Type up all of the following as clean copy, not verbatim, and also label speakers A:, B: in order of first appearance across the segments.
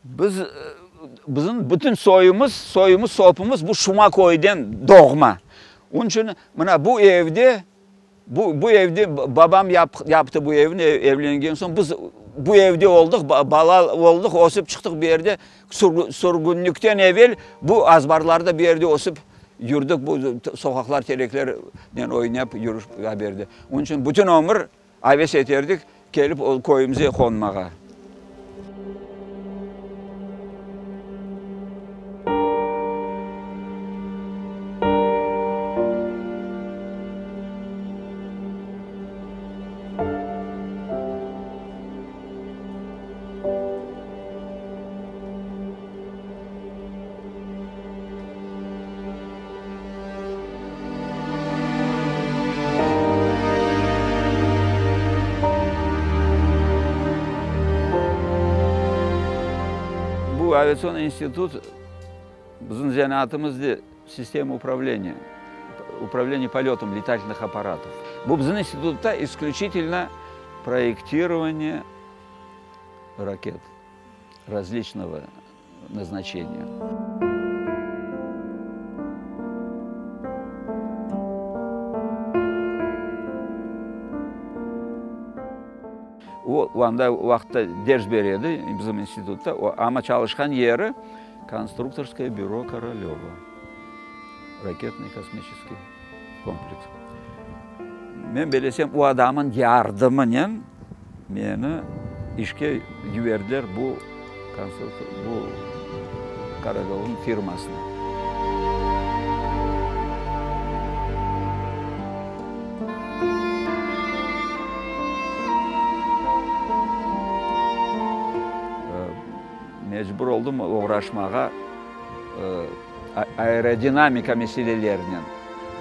A: Biz, bizim bütün soyumız, soyumız, sopumız bu Şuma köyden doğma. Onıñ içün mına bu evde, bu, bu evde babam yaptı bu evni evlengen soñ, biz bu evde oldıq, bala oldıq, ösip çıqtıq bu yerde. Sürgünlikten evel bu azbarlarda bu yerde ösip yürdik, bu soqaqlar tereklernen oynap yürip berde. Onıñ içün bütün ömür Aves eterdik kelip o köyümüze qonmağa. Bu aviatsion institut bizim zenaatımız sistema upravleniya, upravleniye polötom letательных apparatov. Bu bizim institutta isklüçitelno proyektirovaniye raket razliçnogo naznaçeniya. O, anda o vaqıtta ders bere edi bizim institutta, amma çalışqan yeri Konstruktorskoye büro Korolöva, raketno-kosmiçeskiy kompleks. Men bilesem, o adamın yardımınen meni işke yiberdiler bu bu Korolövnıñ firmasına. Mecbur oldım oğraşmağa aerodinamika meselelerinen.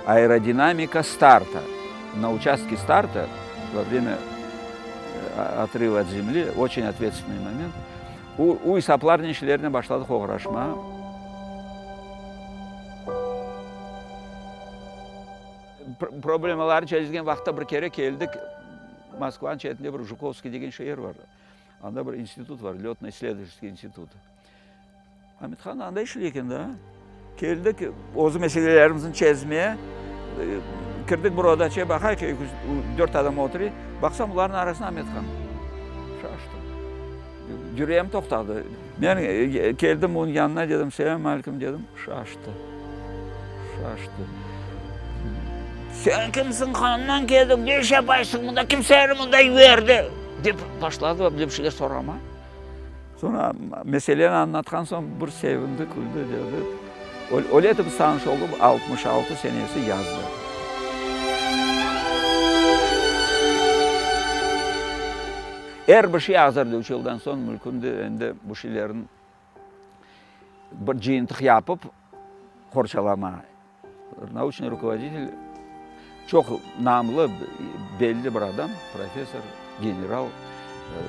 A: Aerodinamika starta. Na uçastke starta vo vremya otrıva ot zemli, oçen otvetstvenıy moment, u esaplarnen işlernen başladıq oğraşmağa. Problemalarnı çezilgen vaqıtta bir kere keldik, Moskvanıñ çetinde bir Jukovskiy degen şeer bar. Anda bir institut bar, lötno-issledovatelskiy institut. Amethan anda işley eken da. Keldik, özü meselelerimizni çezmeye. Kirdik bir odaçaya, baqay ki, dört adam oturuy. Baqsam, bularnıñ arasında Amethan. Şaştım. Yüreğim toqtadı. Men keldim onıñ yanına, dedim, selâm aleyküm, dedim. Şaştı. Şaştı. Sen kimsiñ, qandan keldiñ, ne iş yapaysıñ mında, kim seni mında yiberdi? Dep başladı bir şeyler sorama. Soñra meseleni añlatqan soñ bir sevindi, küldi, dedi. Öyle etip biz tanış olduq, 66 senesi yazda. Er bir şey azırdı, üç yıldan soñ mümkündi endi bu şeylerni bir cıyıntıq yapıp qorçalama. Nauçnıy rukovoditel çoq namlı, belli bir adam, professor, general,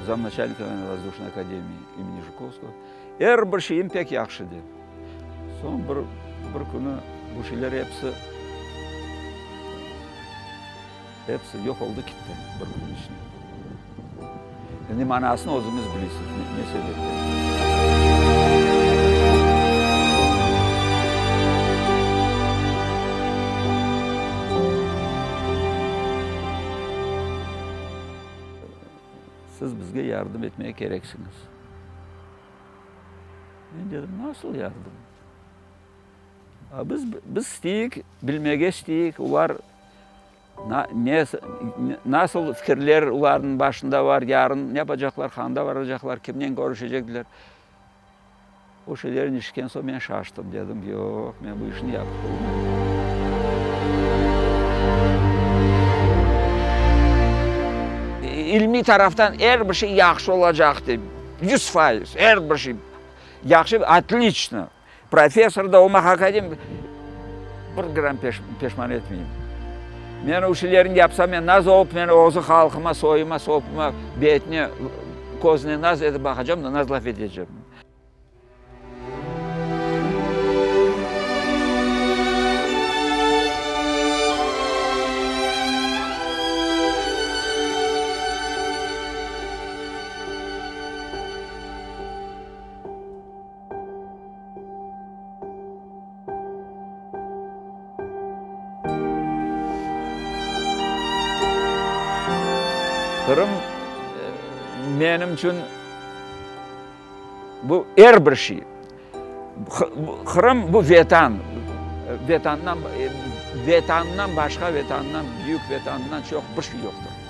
A: zamnaçalnik Voyennı-vozdušnıy akademiyi imeni Jukovskogo. Er bir şeyim pek yahşı, dey. Soñ bir, bir künü bu şeyler episi, episi yoq oldı, kitti bir künniñ içinde. Endi manasını özüñiz bilesiz, ne sebepten. Siz bizge yardım etmege kereksiñiz. Men dedim, nasıl yardım? Biz, biz isteyik, bilmege isteyik, olar Ne, nasıl fikirler olarnıñ başında bar, yarın ne yapacaqlar, qanda baracaqlar, kimnen körüşecekler. O şeylerni eşitken soñ men şaştım, dedim, yoq, men bu işni yapıp olmayım. İlmiy taraftan er bir şey yahşı olacaq dep, 100%, er bir şey yahşı, otliçno. Professor da olmaq, akademik, bir gram peşman etmeyim. Men o şeylerni yapsam, men naz olıp, men özü halqıma, soyuma, sopuma, betine, közüne naz etip baqacam da, naz laf etecem. Qırım menim içün bu er bir şey. Qırım bu Vetan. Vetandan, Vetandan başqa, Vetandan büyük, Vetandan çoq bir şey yoqtır.